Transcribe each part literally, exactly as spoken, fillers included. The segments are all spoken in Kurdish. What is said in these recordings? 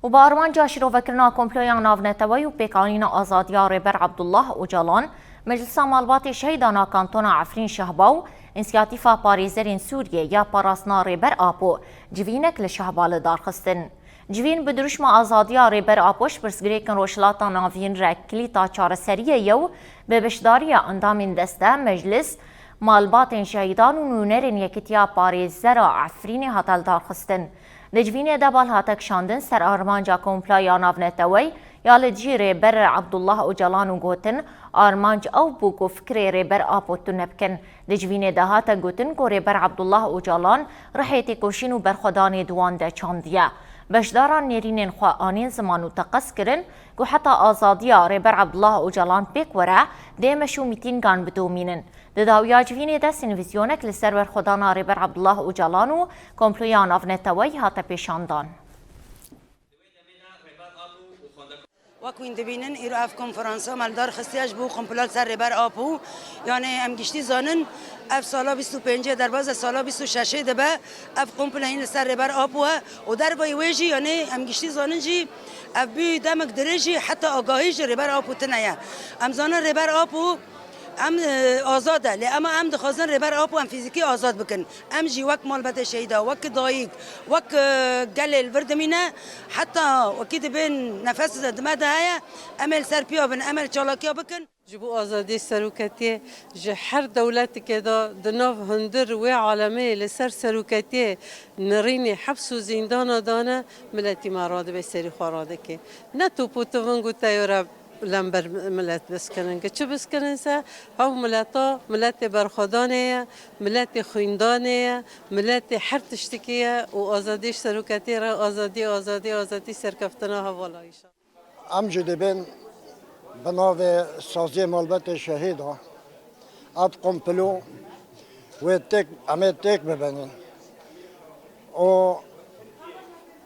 Û bi armanca şîrovekirina komploya navneteweyî û pêkanîna azadiya Rêber Abdullah Ocalan, Meclisa Malbatê Şehîdan a Kantona Efrîn Şehba û Însiyatîfa Parêzerên Sûriyê ya Parastina Rêber Apo civînek li Şehba li dar xistin. Civîn bi dirûşma azadiya Rêber Apo ji pirsgirêkên Rojhilata Navîn re kilîta çareseriyê ye û bi beşdariya endamên deste, meclis, malbatên şehîdan û nûnerên Yekîtiya Parêzera Efrînê hate lidarxistin. Di civînê de bal hate kişandin ser armanca komploya navneteweyî ya li dijî Rêber Abdullah Ocalan û gotin, armanc ew bû ku fikirê Rêber Apo tune bikin. Di civînê de hate gotin ku Rêber Abdullah Ocalan rihê têkoşîn û berxwedanê di wan de çandiye. Beşdaran nêrînên xwe anîn ziman û teqez kirin ku heta azadiya Rêber Abdullah Ocalan pêk were, dê meş û mîtîngan bidomînin. Di dawiya civînê de sînvîzyonek li ser berxwedana Rêber Abdullah Ocalan û komploya navneteweyî hate pêşandan. Wek hûn dibînin, îro ev konferansa me li dar xistiye ji bo komplo li ser Rêber Apo. Yanî em giştî zanin, ev sala bîst û pêncê derbazê sala bîst û şeşê dibe, ev komplo hîn li ser Rêber Apo e û dervayî wê jî, yanî em giştî zanin jî, ev bû demek dirêj jî heta agahî ji Rêber Apo tune ye. Em zanin Rêber Apo em, e, azad e, lê ema em dixwazin Rêber Apo em fîzîkî azad bikin. Em jî wek malbetê şehîda, wek dayik, wek, e, gelê li vir dimîne, heta wekî dibên nefes di me de heye, em ê li ser piya bin, em ê li çalakiya bikin. Ji bo azadiyê seroketiyê ji her dewletikê de di nav hundir wê alemê li ser seroketiyê nirînê heps û zîndana dane, miletî me radibe serî xwe radike. Ne top û tiving û teyore lember milet biskirin. Ki çi biskirin se, hew mileta, miletê berxwedanê ye, miletê xwîndanê ye, miletê her tiştikî ye û azadî ji seroketê re azadî, azadî, azadî serkeftina hevala îşa. Em jî dibên bi navê Saziyê Malbetê Şehîda ev komplo wê têk, em ê têk bibinin. Û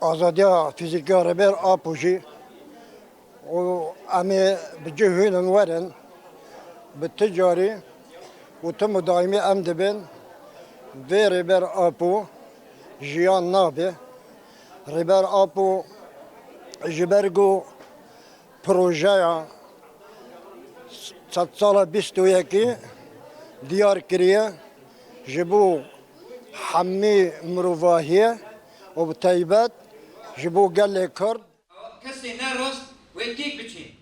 azadiya fîzîkî ya Rêber Apo jî û em ê bi cih hûn in werin, bi ti carî û tim û daîmî em dibên vê Rêber Apo jiyan nabe. Rêber Apo ji ber ku projeya sedsala bîst û yekî diyar kiriye ji bo hemî mirovahiyê û bi taybet ji bo gelê Kurd. Kesê ne rast wê têk biçê.